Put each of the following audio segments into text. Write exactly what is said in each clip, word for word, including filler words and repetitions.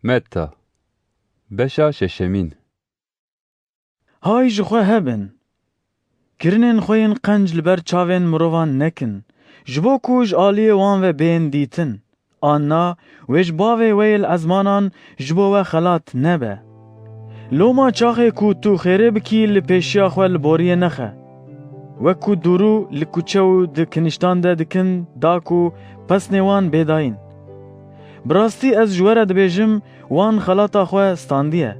Metta, beşa şeşemîn. Hay ji xwe hebin. Kirinên xwe yên qenc li ber çavên mirovan nekin, ji bo ku ji aliyê wan ve bên dîtin. Anna wê ji bavê we yê li ezmanan ji bo we xelat nebe. Loma çaxê ku tu xêrê bikî li pêşiya xwe li boriyê nexe. Wek ku dûrû li kuçe û di kiniştan de dikin da ku pesnê wan bê dayîn. Bi rastî ez ji we re dibêjim, wan xelata xwe standiye.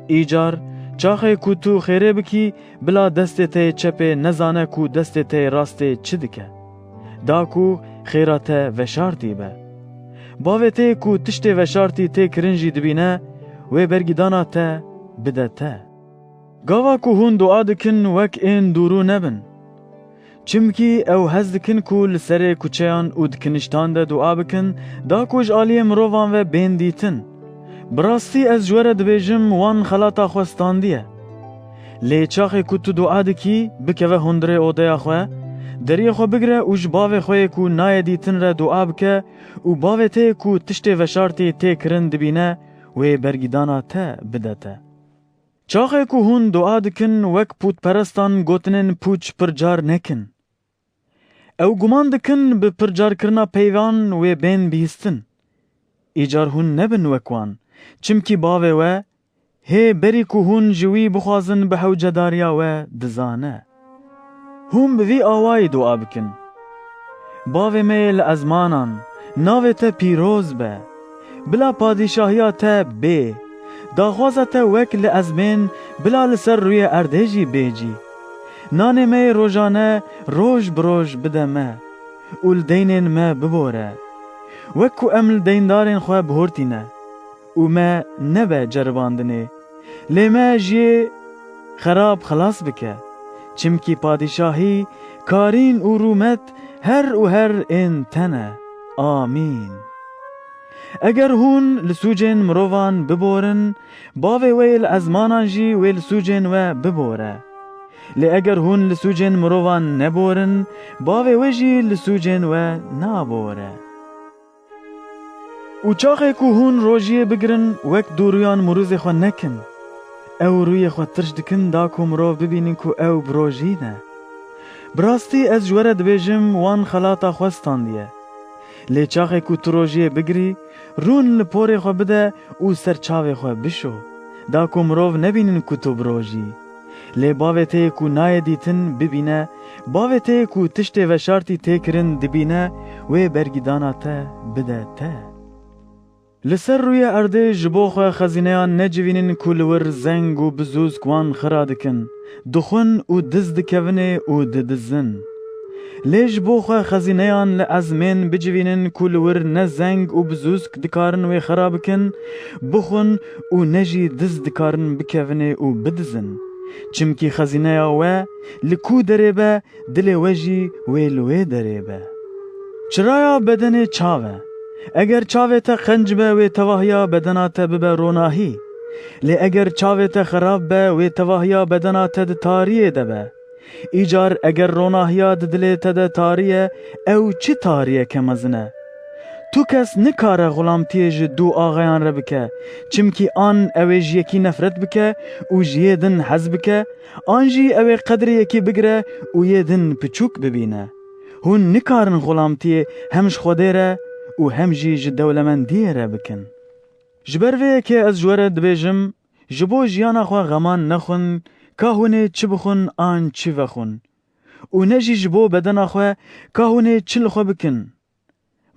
Îcar, çaxê ku tu xêrê bikî, bila destê te yê çepê nezane ku destê te yê rastê çi dike. Da ku xêra te veşartî be. Bavê te yê ku tiştê veşartî tê kirin jî dibîne, wê bergîdana te bide te. Gava ku hûn dua dikin, wek ên dûrû nebin. Çimkî ew hez dikin ku li serê kuçeyan û di kiniştan de dua bikin, da ku ji aliyê mirovan ve bên dîtin. Bi rastî ez ji we re dibêjim, wan xelata xwe standiye. Lê çaxê ku tu dua dikî, bikeve hundirê odeya xwe, deriyê xwe bigire û ji bavê xwe yê ku nayê dîtin re dua bike û bavê te yê ku tiştê veşartî tê kirin dibîne, wê bergîdana te bide te. Çaxê ku hûn dua dikin, wek pûtperestan gotinên pûç pircar nekin. Ew guman dikin bi pircarkirina peyvan wê bên bihîstin. Îcar hûn nebin wek wan, çimkî bavê we, hê berî ku hûn ji wî bixwazin bi hewcedariya we dizane. Hûn bi vî awayî dua bikin. Bavê me yê li ezmanan, navê te pîroz be. Bila padîşahiya te bê. Daxwaza te wek li ezmên, bila li ser rûyê erdê jî bê cî. Nanê me yê rojane roj bi roj bide me û li deynên me bibore. Wek ku em li deyndarên xwe bihurtîne û me nebe ceribandinê, lê me ji yê xerab xilas bike. Çimkî padîşahî, karîn û rûmet her û her ên te ne. Amîn. Eger hûn li sûcên mirovan biborin, Bavê we yê li ezmanan jî wê li sûcên we bibore. Lê eger hûn li sûcên mirovan neborin, bavê we jî li sûcên we nabore. Û çaxê ku hûn rojiyê bigirin, wek dûrûyan mirûzê xwe nekin. Ew rûyê xwe tirş dikin, da ku mirov bibînin ku ew bi rojî ne. Bi rastî ez ji we re dibêjim, wan xelata xwe standiye. Lê çaxê ku tu rojiyê bigirî, rûn li porê xwe bide û ser çavê xwe bişo, da ku mirov nebînin ku tu bi rojî. Lê bavê te yê ku nayê dîtin bibîne, bavê te yê ku tiştê veşartî tê kirin dibîne, wê bergîdana te bide te. Li ser rûyê erdê ji bo xwe xezîneyan necivînin ku li wir zeng û bizûzk wan xira dikin, dixwin û diz dikevinê û didizin. Lê ji bo xwe xezîneyan li ezmên bicivînin ku li wir ne zeng û bizûzk dikarin wê xira bikin, bixwin û ne jî diz dikarin bikevinê û bidizin. Çimkî xezîneya we li ku derê be, dilê we jî wê li wê derê be. Çiraya bedenê çav e. Eger çavê te qenc be, wê tevahiya bedena te bibe ronahî. Lê eger çavê te xerab be, wê tevahiya bedena te di tariyê de be. Îcar eger ronahiya di dilê te de tarî ye, ew çi tariyeke mezin e! Tu kes nikare xulamtiyê ji du axeyan re bike, çimkî an ew ê ji yekî nefret bike û ji yê din hez bike, an jî ew ê qedrê yekî bigire û yê din piçûk bibîne. Hûn nikarin xulamtiyê hem ji Xwedê re û hem jî ji dewlemendiyê re bikin. Ji ber vê yekê ez ji we re dibêjim, ji bo jiyana xwe xeman nexwin, ka hûn ê çi bixwin an çi vexwin. Û ne jî ji bo bedena xwe, ka hûn ê çi li xwe bikin.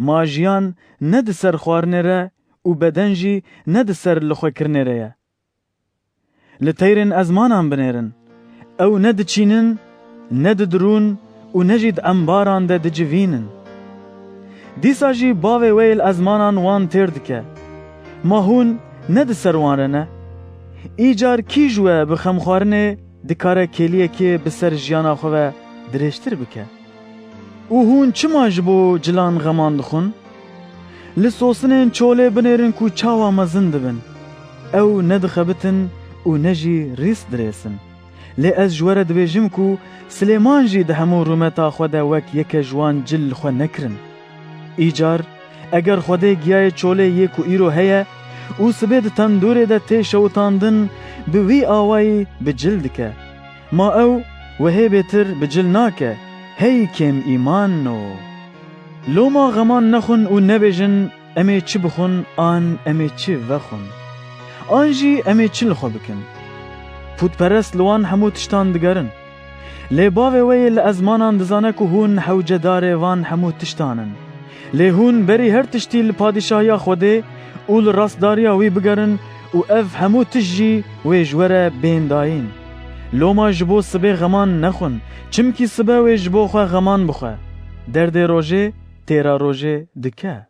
Ma jiyan ne di ser xwarinê re û beden jî ne di ser li xwe kirinê re ye. Li teyrên ezmanan binêrin. Ew ne diçînin, ne didirûn û ne jî di embaran de dicivînin. Dîsa jî bavê we yê li ezmanan wan têr dike. Ma hûn ne di ser wan re ne? Îcar kî ji we bi xemxwarinê dikare kêliyekê bi ser jiyana xwe ve dirêjtir bike? Û hûn çima ji bo cilan xeman dixwin? Li sosinên çolê binêrin ku çawa mezin dibin. Ew ne dixebitin û ne jî rîs dirêsin. Lê ez ji we re dibêjim ku Silêman jî di hemû rûmeta xwe de wek yeke ji wan cil li xwe nekirin. Îcar, eger Xwedê giyayê çolê yê ku îro heye, û sibê di tendûrê de tê şewitandin, bi wî awayî bi cil dike. Ma ew wehê bêtir bi cil nake, hey kêm îmano! Loma xeman nexwin û nebêjin, em ê çi bixwin an em ê çi vexwin? An jî em ê çi li xwe bikin? Pûtperest li wan hemû tiştan digerin. Lê bavê we yê li ezmanan dizane ku hûn hewcedarê van hemû tiştan in. Lê hûn berî her tiştî li padîşahiya Xwedê û li rastdariya wî bigerin û ev hemû tişt jî wê ji we re bên dayîn. Loma ji bo sibê xeman nexwin, çimkî sibe wê ji bo xwe xeman bixwe. Derdê rojê têra rojê dike.